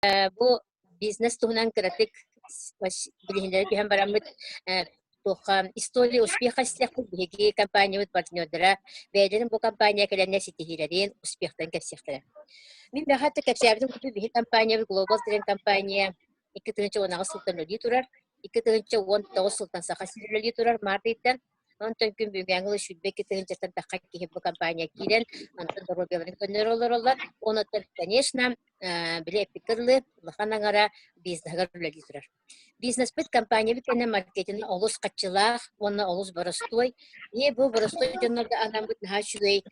Бу бизнес туһунан кыратык билиһиннэрэ түһэн бараммыт туохха история успеха истиэхпит биһиги компаниябыт партнердара бэйэлэрин бу компания кэлэннэр ситиһиилэрин успехтарын кэпсиэхтэрэ. Мин бэҕэһээ кэпсээбитим курдук биһиги компаниябыт Global Trend компания 2018 сылтан үлэлии турар, 2019 сылтан Саха сиригэр үлэлии турар март ыйтан. Онтон күн бүгүҥҥү ыла 22 тыһыынчаттан тахха киһи бу компания киирэн, онтон доруобуйаларын көннөрө олороллор. Онуттан, конечно, били эппиккэ дылы, улахан аҥара бизнеһыгар үлэлии турар. Бизнеспит компаниябыт кэннэ маркетинг олус хаччылаах уонна олус боростуой. И бу боростуой дьоннорго анаммыт наһаа үчүгэй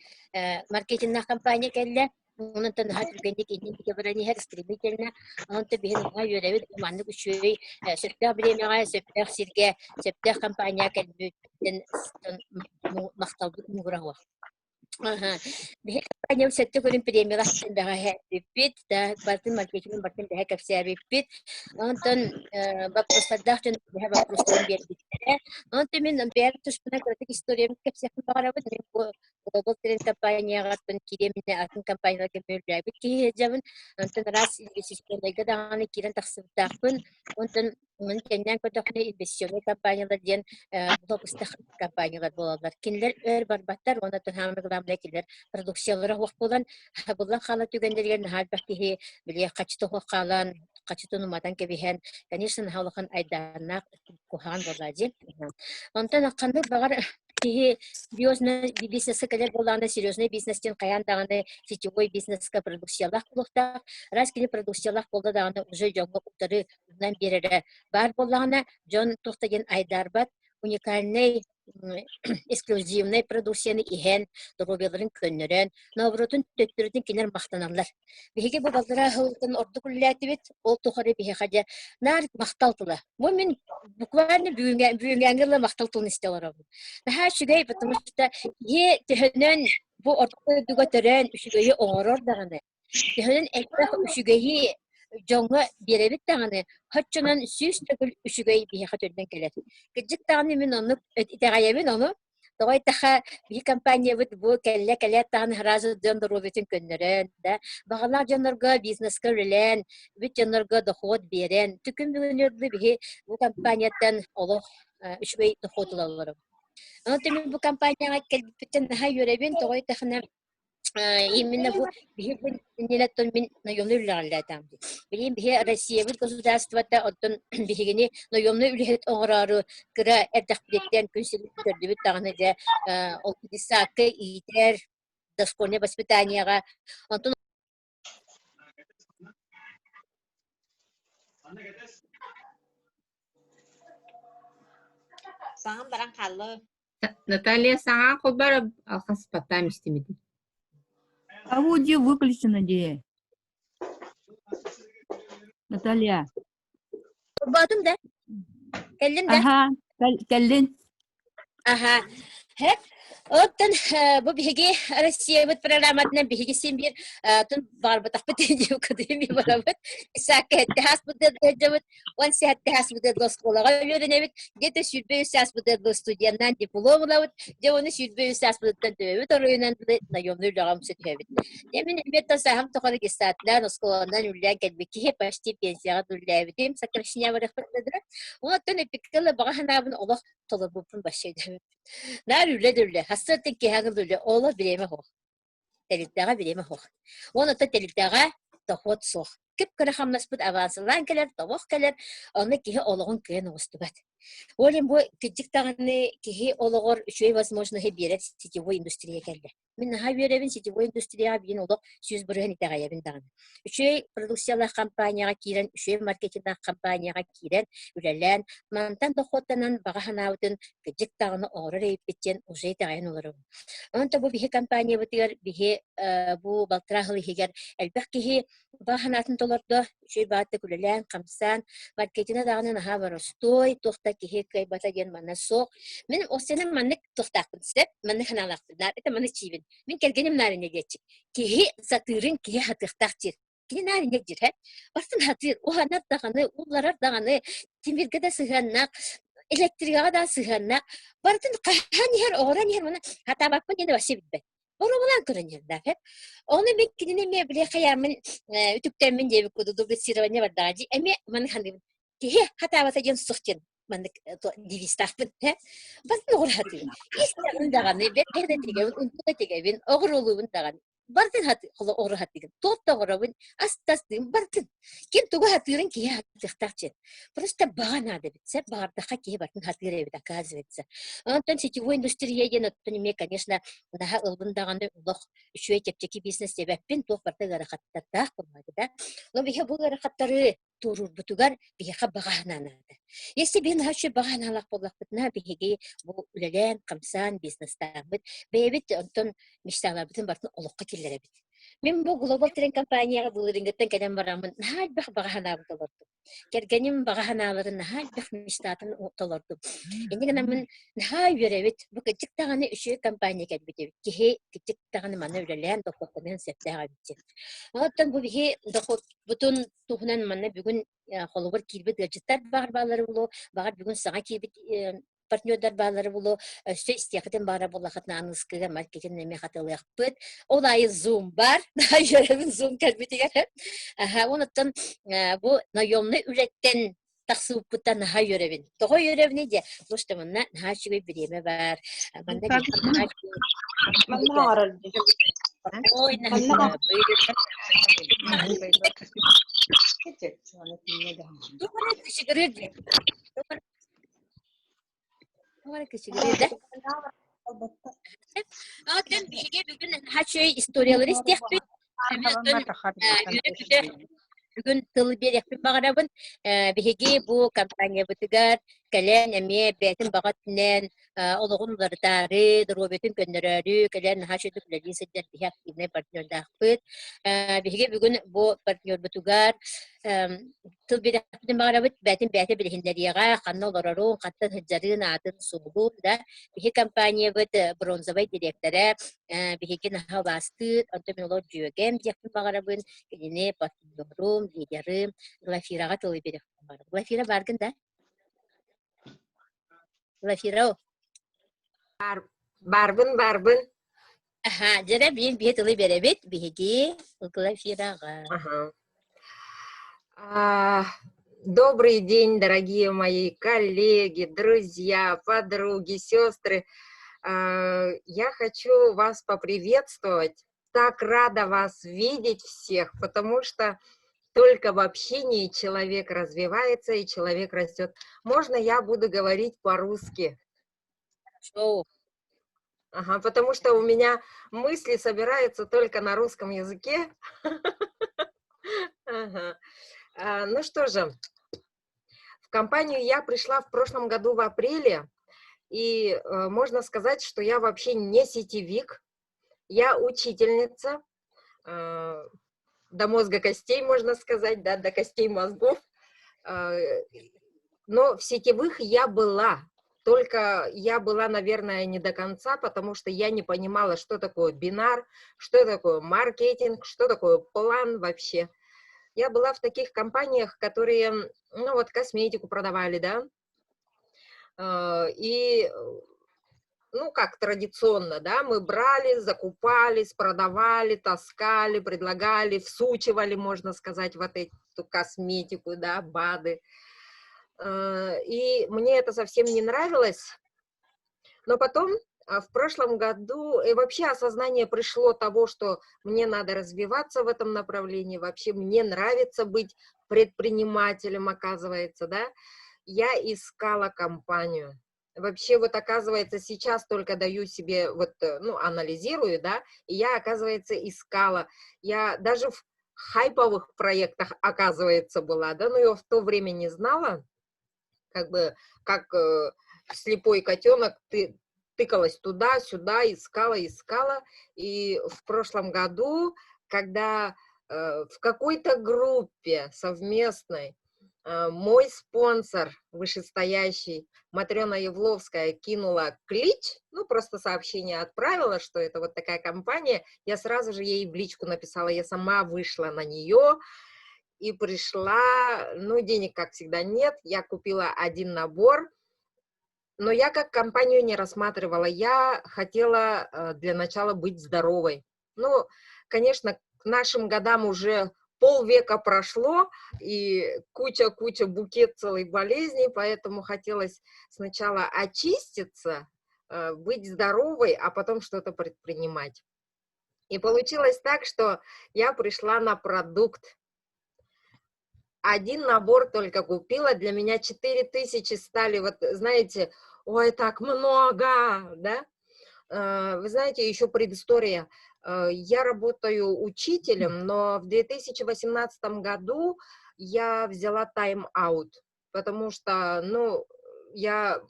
маркетиннаах компания кэллэ. Онон наһаа түргэнник иннин диэки баран иһэр стремительно. Онон биһи наһаа үөрэбит маннык үчүгэй сөптөөх бириэмэҕэ, сөптөөх сиргэ, сөптөөх компания кэлбитин махталбыт муҥура суох. Биһи компаниябыт сэттэ көрүн премиялаах бэҕэһээ бүппүт, да барытын маркетингын барытын бэһэ кэпсээбиппит. Онтон боппуруостардаах дьон бэһэ боппуруостарын биэрбиттэрэ. Онтон мин бэйэм туспунан кыратык историябын кэпсиэхпин баҕарабын. Мин бу Global Trend компанияҕа киириэм иннинэ атын компанияларга мөллөөбүт киһи сылдьабын. Онтон араас инвестиционнайга даҕаны киирэн тахсыбыттаахпын. Онтон маны кэннээн көрдөхпүнэ инвестиционнай компаниялар диэн быстах компаниялар буолаллар. Кинилэр өр барбаттар уонна самое главное кинилэр продукциялара суох буолан буллан хаалар түгэннэригэр наһаа элбэх киһи били хаччыта суох хаалан хаччытын уматан кэбиһэн, конечно, наһаа улахан айдааннаах куһаҕан буолла дии. Онтон ханнык баҕар киһи бизнеска кэлэр буоллаҕына серьезный бизнес диэн хайаан даҕаны сетевой бизнеска продукциялаах буолуохтаах. Раз кини продукциялаах буолла даҕаны уже дьоҥҥо утары уунан биэрэрэ баар буоллаҕына дьон туох да диэн айдаарбат уникальнай эксклюзивнай продукцияны иһэн, доруобуйаларын көннөрөн, наоборотун төттөрүтүн кинилэр махтаналлар. Биһиги бу баллара сылтан ордук үлэлээтибит, ол тухары биһиэхэ дьэ наар махтал тыла. Бу мин буквально бүгүҥҥэ ыла махтал тылын истэ олоробун. Наһаа үчүгэй, потому что киһи төһөнөн бу орто дойдуга төрөөн үчүгэйи оҥорор даҕаны, төһөнөн элбэх үчүгэйи дьоҥҥо биэрэбит даҕаны, соччонон 100 төгүл үчүгэй биһиэхэ төннөн кэлэр. Кырдьык даҕаны мин оннук итэҕэйэбин ону. Тоҕо эттэххэ, биһи компаниябыт бу кэллэ кэлээт даҕаны сразу дьон доруобуйатын көннөрөн, да, баҕалаах дьоннорго бизнеска үлэлээн, бүт дьоннорго дохуот биэрэн, түкүн бүгүнү биһи бу компанияттан олох үчүгэй дохуот ылаллар. Онон мин бу компанияҕа кэлбиппиттэн наһаа үөрэбин, тоҕо эттэхинэ именно бу биһи иннинэ мин наемный үлэҕэллээтээм дии. Билигин биһи Россиябыт государствота оттон биһигини наемный үлэһит оҥороору кыра эрдэхпититтэн күн сирин көрдүбүт даҕаны дьэ ол детсадка иитэр дошкольнай воспитанияҕа онтон Саҥам баран хаалла. Наталья саҥа холбор алхаспаттаам истимитин. Аудио выключено дии. Наталья. Холбоотум да? Кэллим да? Аха, кэллин. Аха. Хэп. Оттон бу биһиги Россиябыт программатынан биһиги син биир тун баҕарбатахпыт диэн кытыйым барабыт. Исаакка этте хаспыт дьабыт 17 ааспытыгар оскуолаҕа үөрэнэбит, где-то 23 ааспытыгар студеннаан диплом ылабыт, дьэ уону 23 ааспытыттан төбөбүт оройунан наемный үлэҕэ умса түһэбит. Дьэ мин эмиэ сааһым тухары детсадтаан, оскуоланан үлэлээн кэлбит киһи почти пенсияҕа үлэлээбитим, сокращение барыахпыт да. Онтон эппиккэ баҕа санаабын олох толорбуппун вообще Наар үлэ да үлэ, сарсыардан киэһээҥи да үлэ, олох бириэмэ суох. Тэрилтэҕэ бириэмэ суох. Уонна оттон тэрилтэҕэ дохуот суох. Кып-кыра хамнаспыт авансылаан кэлэр, тобох кэлэр, онно киһи олоҕун кыайан оҥостубат. Ол иһин бу кырдьык даҕаны киһи олоҕор үчүгэй возможноһы биэрэр сетевой индустрия кэллэ. Мин наһаа үөрэбин сетевой индустрияҕа билигин олох 100% итэҕэйэбин даҕаны. Үчүгэй продукциялаах компанияҕа киирэн, үчүгэй маркетиннаах компанияҕа киирэн, үлэлээн, мантан дохуоттанан баҕа санаабытын кырдьык даҕаны оҥорор эбиппит диэн уже итэҕэйэн олоробун. Онон бу биһи компаниябытыгар биһи бу балтараа сыл иһигэр элбэх киһи баҕа санаатын толордо, үчүгэй баҕатык үлэлээн, хамсаан, маркетина даҕаны наһаа боростуой, туох да киһи кыайбата диэн манна суох. Мин осенин маннык туохтаахпын сөп, маннык санаалаахпын, это маннык чиибин. Мин кэргэним наар инньэ диэччи. Киһи сатыырын киһи сатыахтаах диир. Кини наар инньэ диир, һэ. Барытын сатыыр, уһанар даҕаны, улларар даҕаны, тимиргэ да сыһыаннаах, электрикаҕа да сыһыаннаах. Барытын хаһан иһэр, оҕорон иһэр, маны хатаабаппын диэн вообще билбэт. Боруобалаан көрөн иһэрдээх эп. Ону мин кинини эмиэ били хайааммын үтүктэммин диэбит курдук дублицирование бардаҕа дии. Эмиэ маны саныыбын. Киһи хатаабата диэн суох диэн маннык девизтаахпын. Бартын оҕур хатыыбын. Истэҕин даҕаны, бэрт да тигэбин, унту да тигэбин, оҕуруолуубун даҕаны. Бартын оҕуруо хатыыгын. Туох да оҕоробун, ас тастыым бартын. Ким тугу хатыырын киһи хатыахтаах диэн. Просто баҕа наада эбит. Сеп баҕардахха киһи бартын хатыыр эбит, оказывается. Онтон сетевой индустрия диэн оттон эмиэ, конечно, наһаа ылбын даҕаны олох үчүгэй чэпчэки бизнес диэбэппин, туох барыта ыарахаттардаах буоллаҕа да. Но биһи бу ыарахаттары туоруурбутугар биһиэхэ баҕа санаа наада. Если биһи наһаа үчүгэй баҕа санаалаах буоллахпытына, биһиги бу үлэлээн, хамсаан, бизнестааммыт, бэйэбит онтон мечталарбытын барытын олоххо киллэрэбит. Мин бу Global Trend компанияҕа былырыыҥҥыттан кэлэн бараммын наһаа элбэх баҕа санаабын толордум. Кэргэним баҕа санааларын наһаа элбэх мечтатын толордум. Инньэ гынаммын наһаа үөрэбит. Бу кырдьык даҕаны үчүгэй компания кэлбит эбит. Киһи кырдьык даҕаны манна үлэлээн дохуоттаныан сөптөөх эбит диэн. Оттон бу биһи дохуоппутун туһунан манна бүгүн холобур киирбит ыалдьыттар баҕар бааллара буолуо, баҕар бүгүн саҥа киирбит партнердар бааллара буолуо, өссө истиэххитин баара буоллаххытына аныыскыга маркетинг эмиэ хатылыахпыт. Ол аайы Zoom бар. Үөрэбин Zoom кэлбитигэр. Аха, онуттан бу наемный үлэттэн тахсыбыппыттан наһаа үөрэбин. Тоҕо үөрэбиний диэ? Потому что манна наһаа үчүгэй бириэмэ бар. Манна наһаа Ой, наһаа Оттон биһиги бүгүн наһаа историялары истиэхпит. Бүгүн тыл биэриэхпин баҕарабын. Биһиги бу компаниябытыгар кэлэн эмиэ бэйэтин баҕа өттүнэн олоҕун уларытаары, доруобуйатын көннөрөөрү кэлэн наһаа үчүгэй үлэлии сылдьар биһи активнай партнердаахпыт. Биһиги бүгүн бу партнербутугар тыл биэриэхпитин баҕарабыт, бэйэтин бэйэтэ билиһиннэриэҕэ, ханна олорорун, хантан сылдьарын, аатын, суолун да. Биһи компаниябыт бронзовай дириэктэрэ, биһиги наһаа убаастыыр, онтон мин олор дьүөгэм диэхпин баҕарабын, кинини партнерум, лидерым Глафираҕа тылы биэриэхпин баҕарабын. Глафира бааргын да? Глафира Баарбын, баарбын. Аха, дьэрэ биир биһи тылы биэрэбит, биһиги Глафираҕа. Ага. А, добрый день, дорогие мои коллеги, друзья, подруги, сестры. А, я хочу вас поприветствовать. Так рада вас видеть всех, потому что только в общении человек развивается и человек растет. Можно я буду говорить по-русски? Хорошо. Ага, потому что у меня мысли собираются только на русском языке. Ага. А, ну что же, в компанию я пришла в прошлом году в апреле, и можно сказать, что я вообще не сетевик, я учительница, до мозга костей, можно сказать, да, до костей мозгов. Но в сетевых я была, только я была, наверное, не до конца, потому что я не понимала, что такое бинар, что такое маркетинг, что такое план вообще. Я была в таких компаниях, которые, ну вот, косметику продавали, да, и, ну, как традиционно, да, мы брали, закупались, продавали, таскали, предлагали, всучивали, можно сказать, вот эту косметику, да, БАДы. И мне это совсем не нравилось. Но потом, в прошлом году, и вообще осознание пришло того, что мне надо развиваться в этом направлении, вообще мне нравится быть предпринимателем, оказывается, да, я искала компанию. Вообще вот оказывается сейчас только даю себе, вот, ну, анализирую, да, и я, оказывается, искала. Я даже в хайповых проектах, оказывается, была, да, но я в то время не знала, как бы, как слепой котенок, ты тыкалась туда-сюда, искала, искала, и в прошлом году, когда в какой-то группе совместной мой спонсор вышестоящий Матрена Евловская кинула клич, ну, просто сообщение отправила, что это вот такая компания, я сразу же ей в личку написала, я сама вышла на нее и пришла, ну, денег, как всегда, нет, я купила один набор. Но я как компанию не рассматривала. Я хотела для начала быть здоровой. Ну, конечно, к нашим годам уже полвека прошло, и куча-куча букет целых болезней, поэтому хотелось сначала очиститься, быть здоровой, а потом что-то предпринимать. И получилось так, что я пришла на продукт. Один набор только купила, для меня 4000 стали, вот, знаете, ой, так много, да? Вы знаете, еще предыстория. Я работаю учителем, но в 2018 году я взяла тайм-аут, потому что, ну, я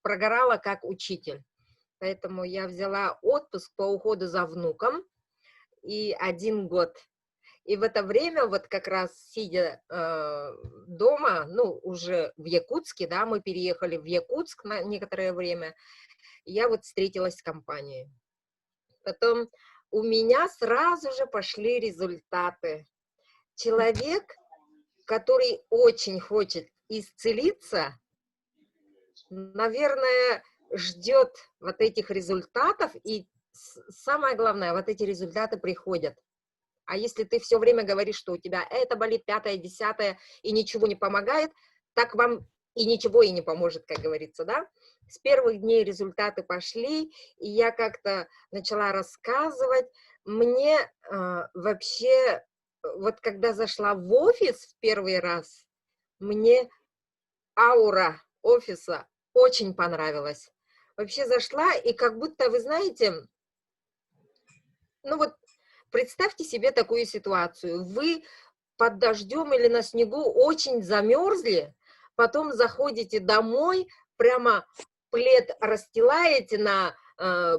прогорала как учитель. Поэтому я взяла отпуск по уходу за внуком и один год. И в это время, вот как раз сидя дома, ну, уже в Якутске, да, мы переехали в Якутск на некоторое время, я вот встретилась с компанией. Потом у меня сразу же пошли результаты. Человек, который очень хочет исцелиться, наверное, ждет вот этих результатов, и самое главное, вот эти результаты приходят. А если ты все время говоришь, что у тебя это болит, пятое, десятое, и ничего не помогает, так вам и ничего и не поможет, как говорится, да? С первых дней результаты пошли, и я как-то начала рассказывать. Мне вообще, вот когда зашла в офис в первый раз, мне аура офиса очень понравилась. Вообще зашла, и как будто, вы знаете, ну вот представьте себе такую ситуацию. Вы под дождем или на снегу очень замерзли, потом заходите домой, прямо плед расстилаете на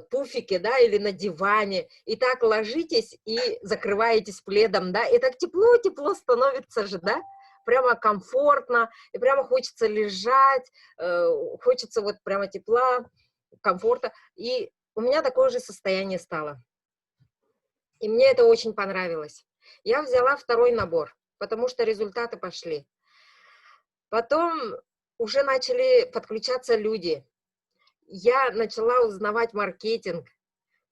пуфике, да, или на диване, и так ложитесь и закрываетесь пледом, да, и так тепло-тепло становится же, да, прямо комфортно, и прямо хочется лежать, хочется вот прямо тепла, комфорта, и у меня такое же состояние стало. И мне это очень понравилось. Я взяла второй набор, потому что результаты пошли. Потом уже начали подключаться люди. Я начала узнавать маркетинг.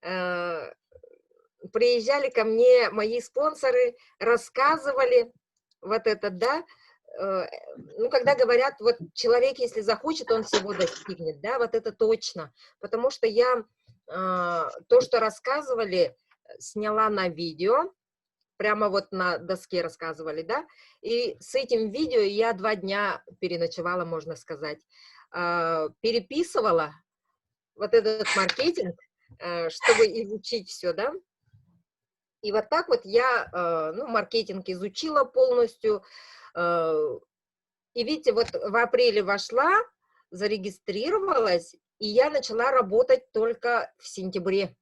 Приезжали ко мне мои спонсоры, рассказывали вот это, да. Ну, когда говорят, вот человек, если захочет, он всего достигнет, да, вот это точно. Потому что я то, что рассказывали, сняла на видео, прямо вот на доске рассказывали, да, и с этим видео я 2 дня переночевала, можно сказать, переписывала вот этот маркетинг, чтобы изучить все, да, и вот так вот я, ну, маркетинг изучила полностью, и видите, вот в апреле вошла, зарегистрировалась, и я начала работать только в сентябре,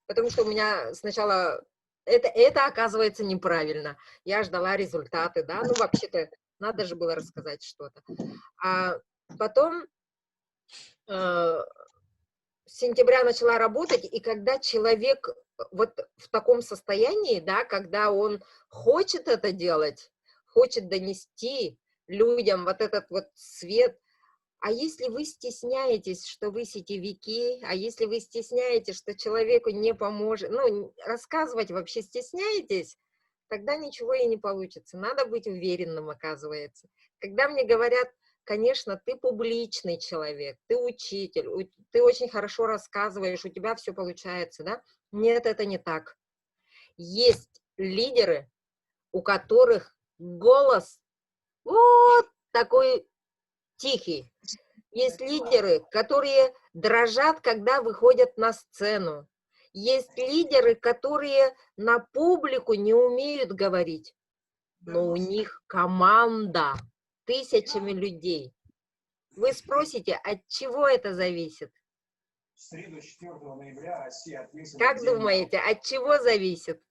потому что у меня сначала это оказывается неправильно. Я ждала результаты, да, ну, вообще-то надо же было рассказать что-то. А потом с сентября начала работать, и когда человек вот в таком состоянии, да, когда он хочет это делать, хочет донести людям вот этот вот свет, а если вы стесняетесь, что вы сетевики, а если вы стесняетесь, что человеку не поможет, ну, рассказывать вообще стесняетесь, тогда ничего и не получится. Надо быть уверенным, оказывается. Когда мне говорят, конечно, ты публичный человек, ты учитель, ты очень хорошо рассказываешь, у тебя все получается, да? Нет, это не так. Есть лидеры, у которых голос вот такой тихий. Есть лидеры, которые дрожат, когда выходят на сцену. Есть лидеры, которые на публику не умеют говорить, но у них команда тысячами людей. Вы спросите, от чего это зависит? В среду 4 ноября Россия отметила Как день думаете, от чего зависит?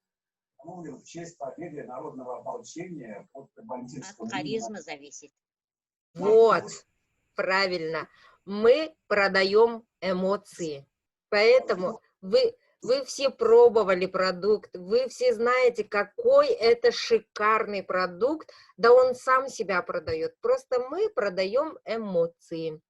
установлен в честь победы народного ополчения под От бандитским харизмы зависит. Вот, правильно. Мы продаем эмоции. Поэтому вы все пробовали продукт, вы все знаете, какой это шикарный продукт. Да он сам себя продает. Просто мы продаем эмоции.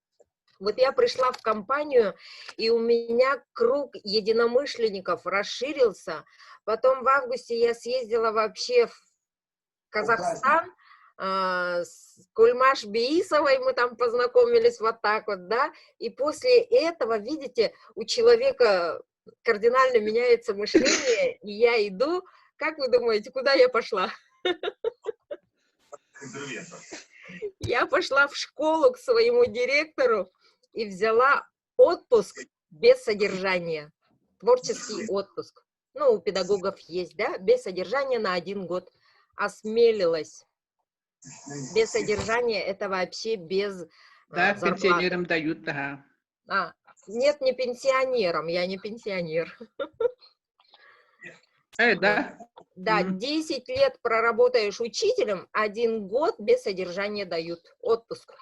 Вот я пришла в компанию, и у меня круг единомышленников расширился. Потом в августе я съездила вообще в Казахстан, с Кульмаш Биисовой мы там познакомились вот так вот, да, и после этого, видите, у человека кардинально меняется мышление, и я иду, как вы думаете, куда я пошла? Я пошла в школу к своему директору и взяла отпуск без содержания, творческий отпуск. Ну, у педагогов есть, да, без содержания на один год. Осмелилась. Без содержания это вообще без Да, зарплаты. пенсионерам дают, ага. А, нет, не пенсионерам, я не пенсионер. Да? Да, 10 лет проработаешь учителем, один год без содержания дают отпуск.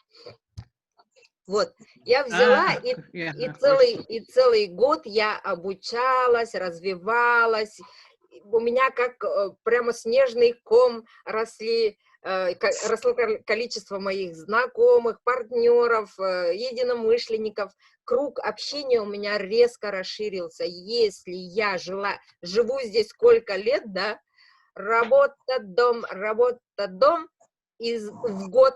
Вот, я взяла и целый год я обучалась, развивалась. У меня как прямо снежный ком росло количество моих знакомых, партнеров, единомышленников. Круг общения у меня резко расширился. Если я живу здесь сколько лет, да, работа, дом, работа, дом, и в год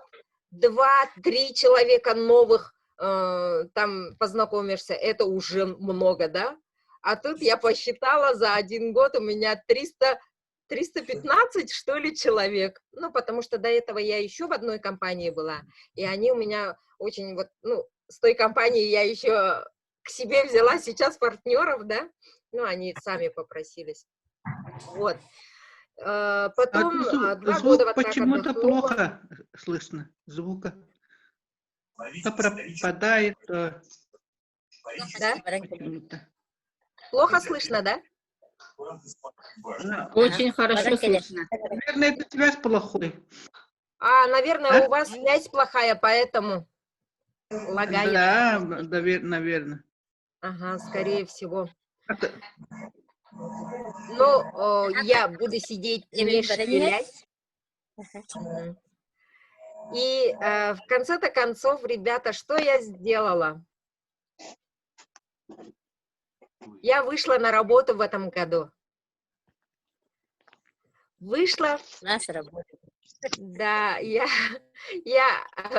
два-три человека новых там познакомишься, это уже много, да? А тут я посчитала, за один год у меня 300, 315, что ли, человек. Ну, потому что до этого я еще в одной компании была, и они у меня очень вот, ну, с той компании я еще к себе взяла сейчас партнеров, да, ну, они сами попросились. Вот. Потом А 2 звук года вот так почему-то отдохнула. плохо слышно, звука. То пропадает, то Да? почему-то. Плохо слышно, да? Очень хорошо слышно. Наверное, это связь плохой. А, наверное, А? у вас связь плохая, поэтому лагает. Да, наверное. Ага, скорее всего. Ну, я буду сидеть, не шевелясь. И в конце-то концов, ребята, что я сделала? Я вышла на работу в этом году. Вышла. Наша работа. Да, я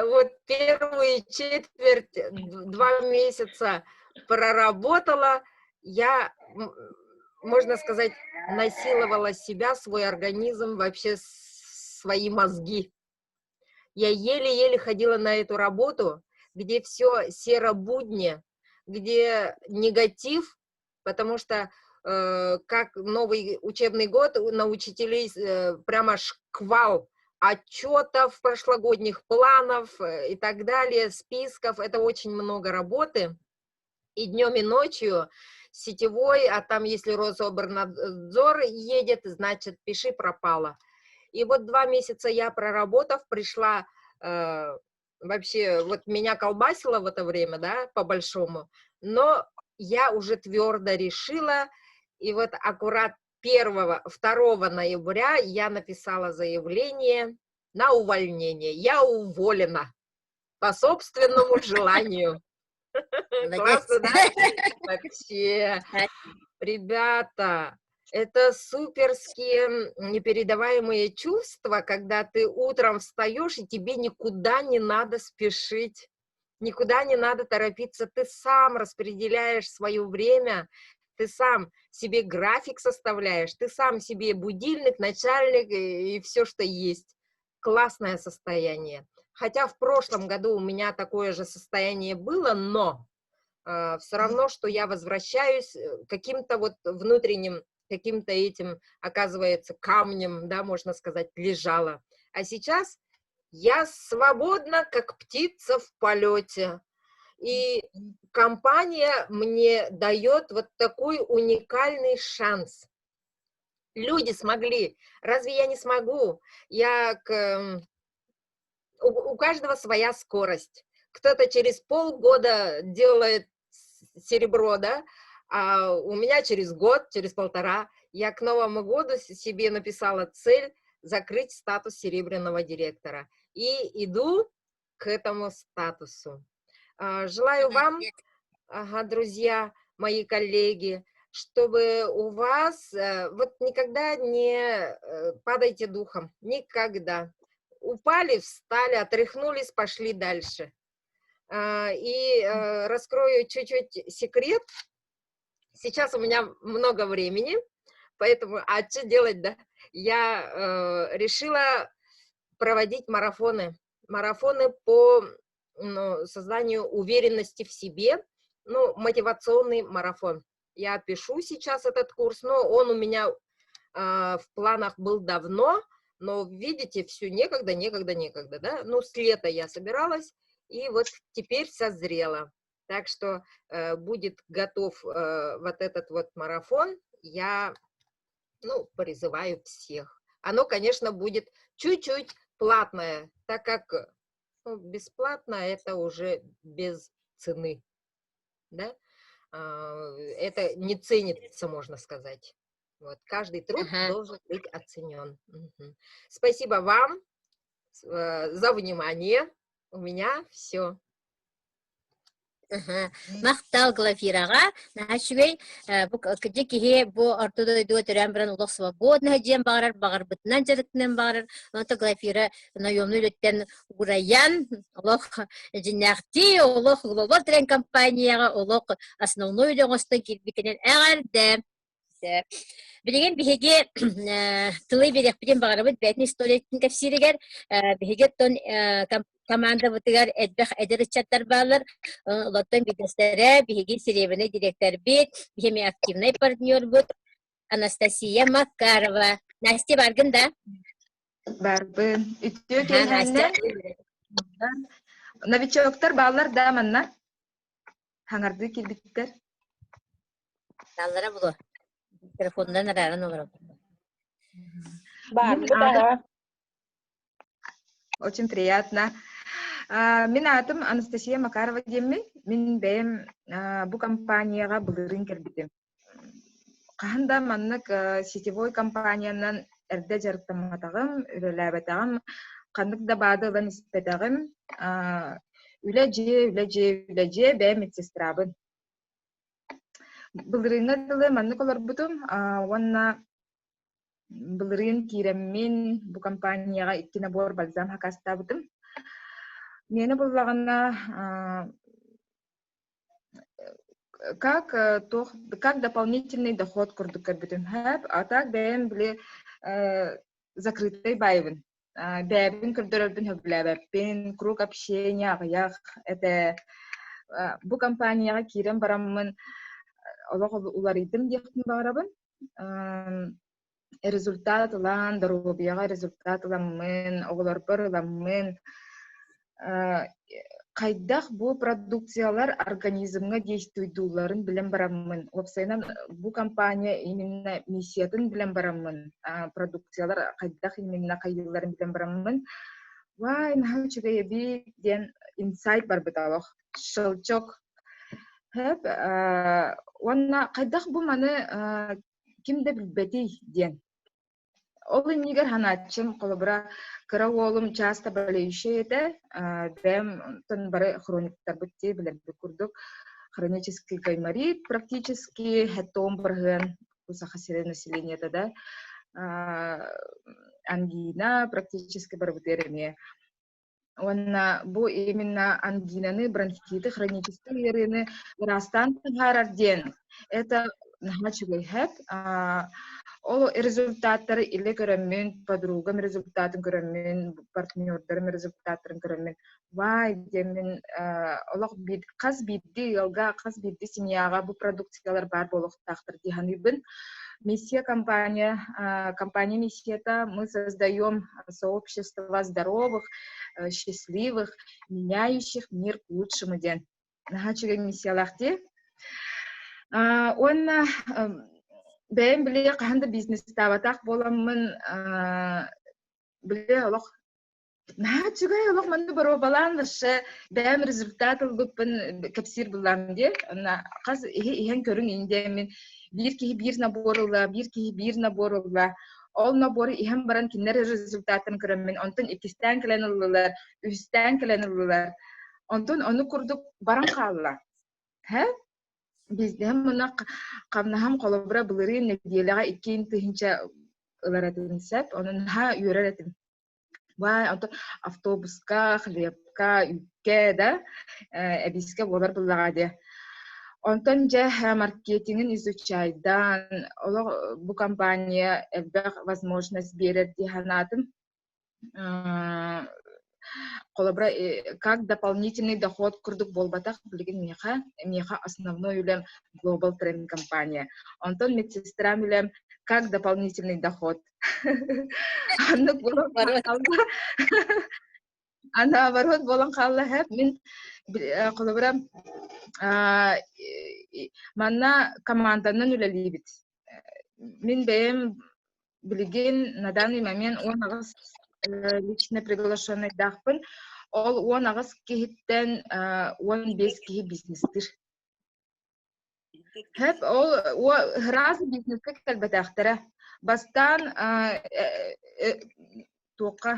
вот первую четверть, 2 месяца проработала, я, можно сказать, насиловала себя, свой организм, вообще свои мозги. Я еле-еле ходила на эту работу, где все серо-будни, где негатив, потому что как новый учебный год на учителей прямо шквал отчетов прошлогодних, планов и так далее, списков. Это очень много работы. И днем, и ночью сетевой, а там, если Рособрнадзор едет, значит, пиши пропало. И вот 2 месяца я проработав, пришла вообще, вот меня колбасило в это время, да, по-большому, но я уже твердо решила, и вот аккурат 1, 2 ноября я написала заявление на увольнение. Я уволена по собственному желанию. Классно, да? Вообще. Ребята, это суперские непередаваемые чувства, когда ты утром встаешь, и тебе никуда не надо спешить, никуда не надо торопиться, ты сам распределяешь свое время, ты сам себе график составляешь, ты сам себе будильник, начальник и все, что есть. Классное состояние. Хотя в прошлом году у меня такое же состояние было, но все равно, что я возвращаюсь каким-то вот внутренним, каким-то этим, оказывается, камнем, да, можно сказать, лежала. А сейчас я свободна, как птица в полете. И компания мне дает вот такой уникальный шанс. Люди смогли. Разве я не смогу? У каждого своя скорость. Кто-то через полгода делает серебро, да, а у меня через год, через полтора. Я к Новому году себе написала цель закрыть статус серебряного директора. И иду к этому статусу. Желаю вам, ага, друзья, мои коллеги, чтобы у вас вот никогда не падайте духом, никогда. Упали, встали, отряхнулись, пошли дальше. И раскрою чуть-чуть секрет. Сейчас у меня много времени, поэтому, а что делать, да? Я решила проводить марафоны. Марафоны по ну, созданию уверенности в себе, ну, мотивационный марафон. Я пишу сейчас этот курс, но он у меня в планах был давно, но, видите, все некогда, некогда, некогда, да? Ну, с лета я собиралась, и вот теперь созрела. Так что будет готов вот этот вот марафон, я, ну, призываю всех. Оно, конечно, будет чуть-чуть платное, так как ну, бесплатно это уже без цены, да? Это не ценится, можно сказать. Вот, каждый труд должен быть оценен. Угу. Спасибо вам за внимание. У меня все. Махтал Глафираҕа наһаа үчүгэй бу кырдьык киһи бу орто дойдуга төрөөн баран олох свободно диэн баҕарар баҕарбытынан дьарыктанан баҕарар онто Глафира наемный үлэттэн угурайан олох дьиннээхтии олох Global Trend компанияҕа олох основной үлэ оҥостон киирбиккинэн эҕэрдэ Билигин биһиги тылы биэриэхпитин баҕарабыт бэйэтин историятын кэпсииригэр биһиги оттон командабытыгар элбэх эдэр ыччаттар бааллар. Олортон биирдэстэрэ биһиги серебряный директорбит, биһиги активный партнербут Анастасия Макарова. Настя баргын да? Барбын. Үтүө киэһэннэ. Новичоктар бааллар да манна? Хаҥардыы киирбиттэр. Тааллара булуо. Телефонунан арааран олоробут. Мин аатым Очень приятно. Мин аатым Анастасия Макарова диэммин. Мин бэйэм бу компанияҕа былырыын кэлбитим. Хаһан да маннык сетевой компаниянан эрдэ дьарыктамматаҕым, үлэлээбэтэҕим, ханнык да баады ылан испэтэҕим. Үлэ дьиэ, үлэ дьиэ, үлэ дьиэ, бэйэм медсестрабын. Былырыыҥҥа дылы маннык олорбутум уонна былырыын киирэммин бу компанияҕа икки набор бальзам хакастаабытым. Миэнэ буллаҕына как туох как дополнительный доход курдук көрбүтүм. А так бэйэм били закрытай баайбын. Бэйэбин көрдөрөрбүн сөбүлээбэппин, круг общения аҕыйах этэ. Бу компанияҕа киирэн бараммын олох уларыйдым диэхпин баҕарабын. Результат ылан, доруобуйаҕа результат ыламмын, оҕолорбор ыламмын, хайдах бу продукциялар организмҥа действуйдуулларын билэн бараммын, уопсайынан бу компания именно миссиятын билэн бараммын, продукциялар хайдах именно хайыылларын билэн бараммын, вай, наһаа үчүгэй эбит диэн инсайт барбыта олох. Щелчок. Хэп, уонна хайдах бу маны ким да билбэтий диэн. Ол иннигэр ханааччым, холобура, кыра уолум часто болеющий этэ, бэйэм онтон бары хрониктарбыт дии билэрбит курдук хронический гайморит практически хэтом бырыһыан Саха сирин населениета да ангина практически барыбытыгар эмиэ Уонна бу именно ангинаны, бронхиты, хроническай ыарыыны ыраастаан таһаарар диэн это наһаа үчүгэй һэп. Ол результаттары илэ көрөммүн, подругам результатын көрөммүн, партнердарым результаттарын көрөммүн, вай диэммин олох хас биирдии ыалга, хас биирдии семьяҕа бу продукциялар баар буолуохтаахтар дии саныыбын. Миссия компания, компания миссията мы создаем сообщество здоровых, счастливых, меняющих мир к лучшему диэн. Наһаа үчүгэй миссиялаах дии. Уонна бэйэм били хаһан да бизнестаабатах буоламмын били олох Наһаа үчүгэй олох манна боруобалаан вообще бэйэм результат ылбыппын кэпсиир буллаам дии. Онно хас иһи иһэн көрүҥ индиэммин биир киһи биир набор ылла, биир киһи биир набор ылла. Ол набору иһэн баран кинилэр результаттарын көрөммүн, онтон иккистээн кэлэн ыллылар, үһүстээн кэлэн ыллылар. Онтон ону курдук баран хаалла. Һэ? Бизнеһим муна хамнаһым холобура былырыын нэдиэлэҕэ 2 тыһыынча ылар этим сөп. Онон наһаа үөрэр этим. Бай, онтон автобуска, хлебка, үүккэ да эбиискэ буолар буллаҕа дии. Онтон дьэ маркетингин изучайдаан, олох бу компания элбэх возможность биэрэр дии санаатым. Холобура, как дополнительный доход курдук буолбатах билигин миэхэ, миэхэ основной үлэм Global Trend компания. Онтон медсестрам үлэм как дополнительный доход. Аннык буолан хаалла. А наоборот буолан хаалла һэп мин холобура манна команданан үлэлиибит. Мин бэйэм билигин на данный момент 18 лично приглашенныйдаахпын. Ол 18 киһиттэн 15 киһи бизнестир. Хэп ол ыраас бизнескэ кэлбэтэхтэрэ. Бастаан туохха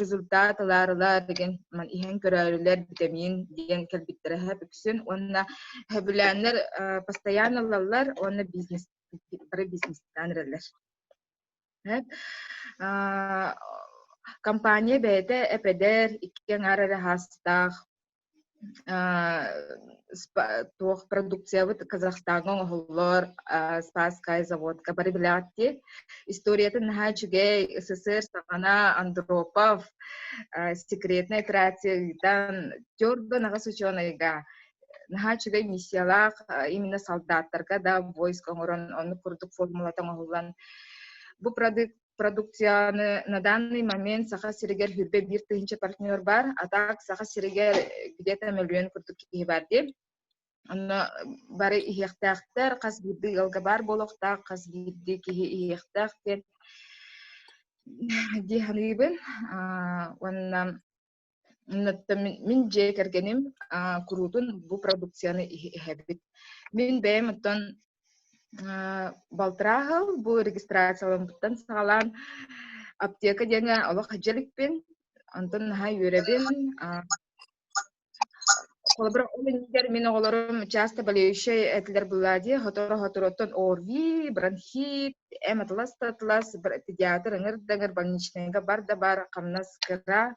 результат ылаарылар деген иһэн көрөөрүлэр битэмиин диэн кэлбиттэрэ хэп үксүн уонна хэбилээннэр постоянно ылаллар уонна бизнес бары бизнестаан эрэллэр. Компания бэйэтэ эпэдэр икки аҥаар эрэ хаастаах туох продукциябыт Казахстаҥҥа оҥоһуллар Спасскай заводка бары билэҕит дии. Историятын наһаа үчүгэй СССР саҕана Андропов секретная операция ыытан төрдөн аҕыс учуонайга наһаа үчүгэй миссиялаах именно солдаттарга да войск оҥорон оннук курдук формулата оҥоһуллан бу продукт продукцияны на данный момент Саха сиригэр 21 тыһыынча партнер бар, а так Саха сиригэр где-то мөлүйүөн курдук киһи бар дии. Онно бары иһиэхтээхтэр, хас биирдии ыалга баар буолуохтаах, хас биирдии киһи иһиэхтээх диэн дии саныыбын. Уонна мин дьиэ кэргэним куруутун бу продукцияны иһэбит. Мин бэйэм оттон балтараа сыл бу регистрацияламмыттан саҕалаан аптека диэҥҥэ олох дьэликпин, онтон наһаа үөрэбин. Холобура, ол иннигэр мин оҕолорум часто болеющай этилэр буоллаа дии, сотору-соторуттан ОРВИ, бронхит, эм атлас да атлас, педиатр ыҥыр да ыҥыр, больничнайга бар да бар, хамнас кыра.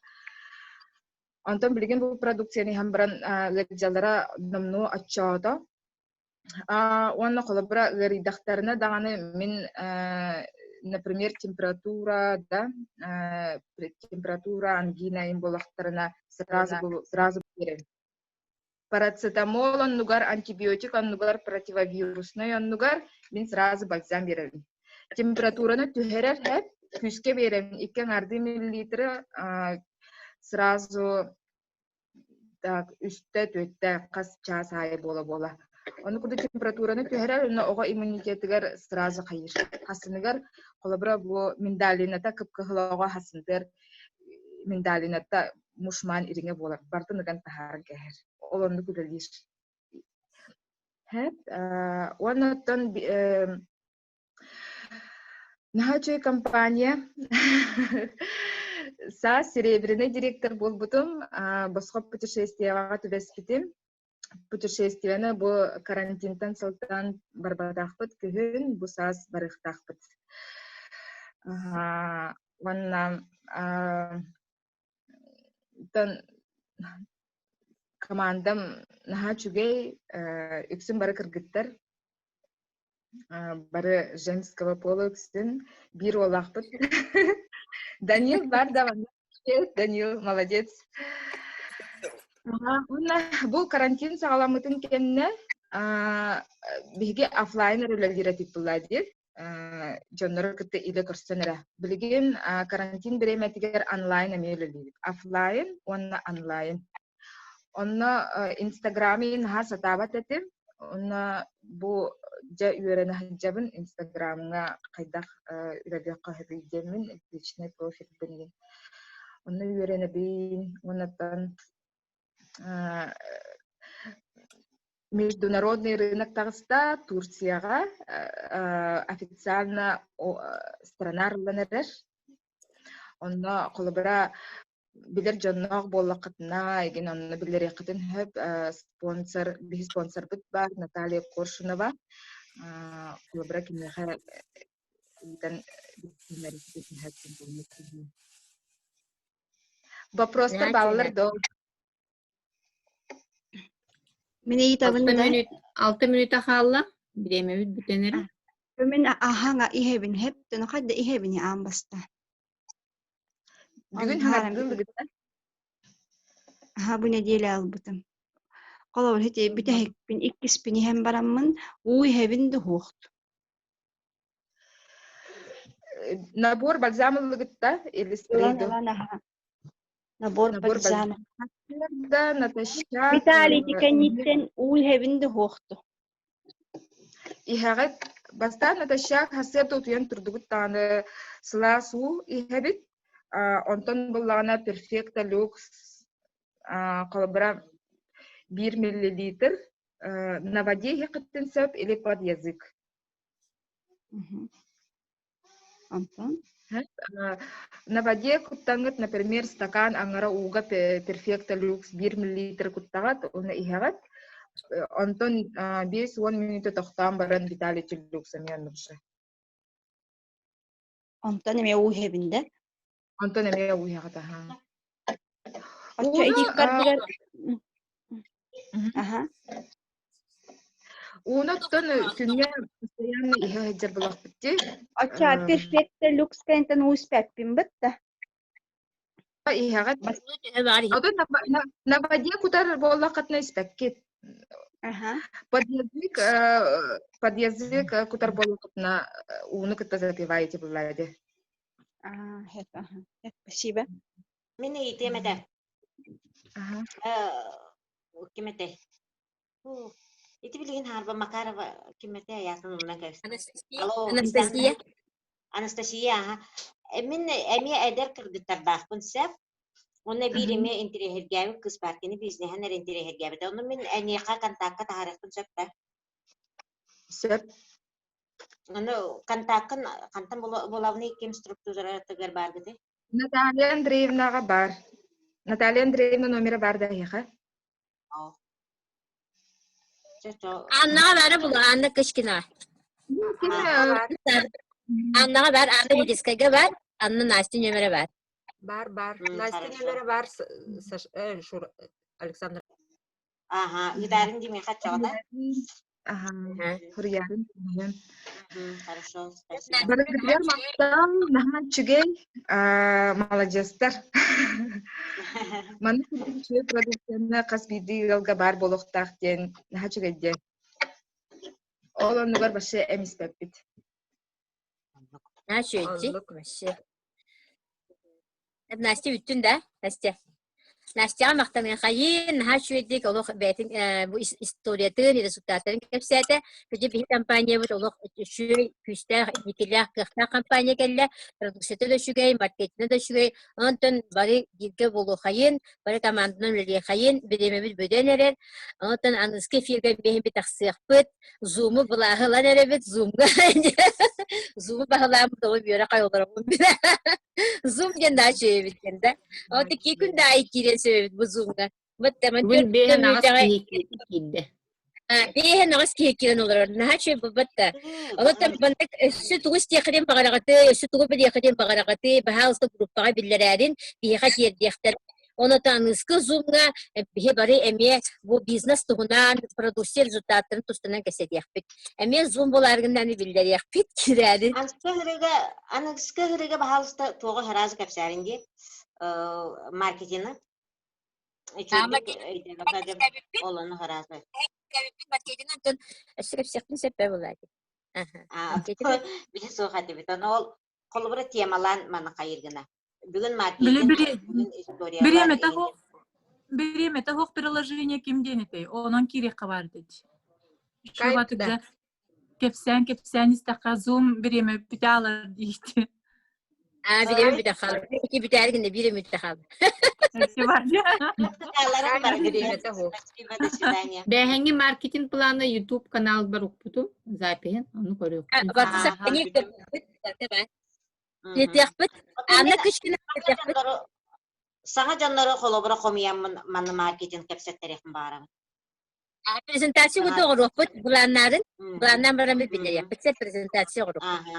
Онтон билигин бу продукцияны иһэн баран ыалдьаллара номнуо оччоото. Уонна холобура ыарыйдахтарына даҕаны мин например температура да температура ангина им буоллахтарына сразу сразу биэрэн. Парацетамол оннугар, антибиотик оннугар, противовируснай оннугар мин сразу бальзам биэрэбин. Температураны түһэрэр һэп, күүскэ биэрэбин икки аҥаардыы миллилитры сразу так үстэ, түөртэ хас чаас аайы буола-буола. Ону курдук температураны түһэрэр уонна оҕо иммунитетыгар сразу хайыыр. Хасыныгар, холобура, бу миндалината кып-кыһыл оҕо хасынтыар миндалината мушман ириҥэ буолар. Барытын ыган таһааран кээһэр. Ол оннук үлэлиир. Һэп, уонна оттон Наһаа үчүгэй компания. Саас серебряный директор буолбутум. Босхо путешествиеҕа түбэспитим. Путешествиены бу карантинтан сылтаан барбатахпыт күһүн, бу саас барыахтаахпыт. Уонна командам наһаа үчүгэй, үксүн бары кыргыттар. Бары женского пола үксүн биир уоллаахпыт. Данил бар да Данил молодец. Уонна бу карантин саҕаламмытын кэннэ биһиги офлайн эрэ үлэлиир этибит буолла дии. Дьоннору кытта илэ көрсөн эрэ. Билигин карантин бириэмэтигэр онлайн эмиэ үлэлиибит. Офлайн уонна онлайн. Онно Инстаграми наһаа сатаабат этим. Онно бу дьэ үөрэнэ сылдьабын Инстаграмҥа хайдах үлэлиэххэ сөбүй диэммин личный профильбын диэн. Онно үөрэнэбин уоннаттан международный рынок таҕыста Турцияҕа официально страна арыллан эрэр. Онно холобура. Билэр дьонноох буоллаххытына, игин онно биллэриэххитин сөп. Спонсор, биһи спонсорбыт баар Наталья Коршунова. Холобура киниэхэ ыытан билиһиннэриэххитин сөп. Вопростар бааллар дуо? Мин ыйытабын Алта да. мүнүүт, алта мүнүүтэ хаалла. Бириэмэбит бүтэн эрэ. Мин аһаҥа иһэбин хэптэн хайда иһэбин аан баста. Бүгүн Онтон хаҥардыы ылыгыта? Аха бу нэдиэлэ ылбытым. Холобур ити бүтэһикпин иккиспин иһэн бараммын уу иһэбин да уһуохт. Набор бальзам ыллыгытта или спрей Ылан ду? ылан аха. Набор Набор бальзама. Да, натощак. Виталий ити кэнниттэн уу иһэбин да уһуохту. Иһэҕит бастаан натощак сарсыарда утуйан турдугут даҕаны сылаас уу иһэбит. Онтон буллаҕына перфекта люкс холобура биир миллилитр на воде иһэххиттэн сөп или под язык. Онтон? На воде куттаҥҥыт, например, стакан аҥара ууга перфекта люкс биир миллилитр куттаҕыт уонна иһэҕит. Онтон 5-10 мүнүүтэ тохтоон баран Виталий Люкс эмиэ оннук Онтон эмиэ уу иһэбин да? Онтон эмиэ уу иһэҕит аһаа. Оччо Ууну ити иккардыгар Аха. Ууну оттон күҥҥэ постоянно иһэ сылдьар буолахпыт дии. Оччо перфекта люкс кэнтэн уу испэппин бытта. Иһэҕит. Төһө баар иһит. Оттон на воде кутар буоллаххытына испэккит. Аха. Под язык, под язык кутар буоллаххытына ууну кытта запиваете буоллаа дии. А, это, ага. Спасибо. Мин ыйытыам этэ. Аха. Ким этэй? Ити билигин Харба Макарова ким этэй аятын умнан кэбистим. Анастасия. Алло, Анастасия. Анастасия, аха. Мин эмиэ эдэр кыргыттардаахпын сөп. Уонна биир эмиэ интириэһиргээбит кыыс баар, кини бизнеһин эрэ интириэһиргээбитэ. Ону мин эйиэхэ контакка таһаарыахпын сөп да? Сөп. Ону контаккын хантан булабыный ким структуратыгар бааргытый? Наталья Андреевнаҕа баар. Наталья Андреевна номера баар да эһиэхэ? Аннаҕа баара була, Анна Кычкина. Аннаҕа баар, Анна Видескайга баар, Анна Настя нөмөрө баар. Бар, бар. Настя нөмөрө бар, Александр. Аха, ыытаарыҥ дии миэхэ оччоҕуна. Аха, суруйаарын түһүөн. Хорошо, спасибо. Барыгытыгар махтал, наһаа үчүгэй, маладьыастар. Маннык үчүгэй продукцияны хас биирдии ыалга баар буолуохтаах диэн наһаа үчүгэй диэн. Ол оннугар вообще эмиспэппит. Наһаа үчүгэйдии, вообще. Настя бүттүн да, Настя? Настяҕа махтаныахайын, наһаа үчүгэйдик олох бэйэтин бу историятын, результаттарын кэпсээтэ. Кыдьы биһи компаниябыт олох үчүгэй, күүстээх, инникилээх, кыахтаах компания кэллэ. Продукцията да үчүгэй, маркетинэ да үчүгэй. Онтон бары бииргэ буолуохайын, бары команданан үлэлиэхэйин, бириэмэбит бүтэн эрэр. Онтон аныгыскы эфиргэ биһиги тахсыахпыт. Зуму былааһы ылан эрэбит, Зумга Зуму баһылааммыт ол үөрэ хайолоробун билэ. Зум диэн да үчүгэйбит диэн да. Ол икки күн да айы киирэн сөбөбүт бу Зумга. Быттаман Бүгүн биэһэн аҕыс киһи киирдэ. Биэһэн аҕыс киһи киирэн олорор. Наһаа үчүгэй буолбат да. Олортон маннык өссө тугу истиэххитин баҕараҕытый, өссө тугу билиэххитин баҕараҕытый, баһаалыста группаҕа биллэрээрин, биһиэхэ тиэрдиэхтэр. Онон аныгыскы Zoom-ҥа биһи бары эмиэ бу бизнес туһунан, продукция результаттарын тустанан кэпсэтиэхпит. Эмиэ Zoom буолааргын биллэриэхпит, киирээри. Аныгыскы ыһырыга, аныгыскы ыһырыга баһаалыста туоҕу хараазы кэпсээрин дии, маркетины. Үчүгэйдик өйдөөбөккө ол ону хараазы. Маркетинг онтон өссө кэпсиэхпин сөп буолаати. Билэ суох этибит. Ону ол холобура темалаан маны хайыр гына. Бүгүн Били маркетинг, били бүгүн историялар бириэмэтэ суох бириэмэтэ суох приложение ким диэн этэй? Онон киириэххэ баар дии. Скайп да. Кэпсээн кэпсээн истэххэ Zoom бириэмэ бүтэ аалар диэхти. Аа, бириэмэ бүтэ хаалар. Ити бүтээри гынна биир мүнүүтэ хаалла. Бириэмэтэ суох. Спасибо, до свидания. Бээһэҥҥи маркетинг плана YouTube каналбар укпутум, запиһын, ону көрүөхпүн. WhatsApp Тиэтиэхпит. Анна Кычкина тиэтиэхпит. Саҥа дьоннору холобура хомуйаммын манна маркетинг кэпсэттэриэхпин баҕарабын. Презентация Саҥа курдук оҥоруохпут былааннаарын. Мгм. Былааннаан бараммыт Мгм. биллэриэхпит сеп презентация оҥоруохпут. Ага,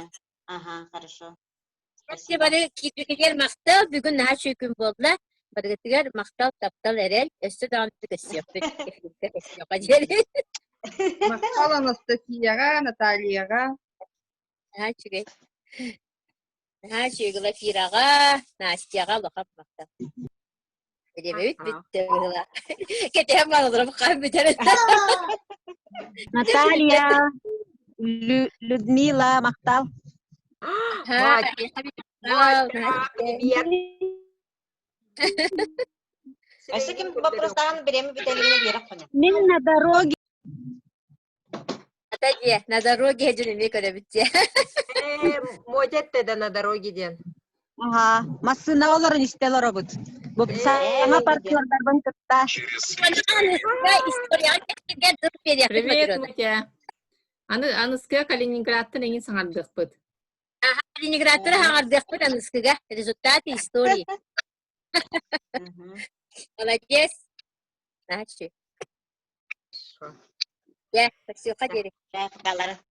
ага, хорошо. Чэ Спасибо. бары киирбитигэр махтал, бүгүн наһаа үчүгэй күн буолла. Барыгытыгар махтал, таптал, эрэл. Өссө даҕаны көрсүөхпүт. Эфиргэ көрсүөххэ диэри. Махтал Анастасияҕа, Натальяҕа. Наһаа үчүгэй. Наһаа үчүгэй Глафираҕа, Настяҕа улахан махтал. Бириэмэбит бүттэ быһыылаах. Кэтэһэн бараларым хаһан бүтэр. Наталья, Людмила, махтал. Мать, Мотя, привет. Өссө ким вопростаан бириэмэ бүтэлигинэ биэрэх хоню. Мин на дороге. Ата дьиэ, на дороге дьон эмиэ көрөбүт дьиэ. Э, Мотя да на дороге диэн. Аха, массыына олорон истэ олоробут. Бу Э, саҥа партнердарбын кытта. Историяҕа кэпсииргэ тыл биэриэхпит Привет, Матрена. Мутя. Аны аныскыга Калининградтан эҥин саҥардыахпыт. Калининградтары хаҥардыахпыт аныскыга. Результаты истории. Молодец. Значит. Хорошо. Дьэ, көрсүөххэ диэри. Балары.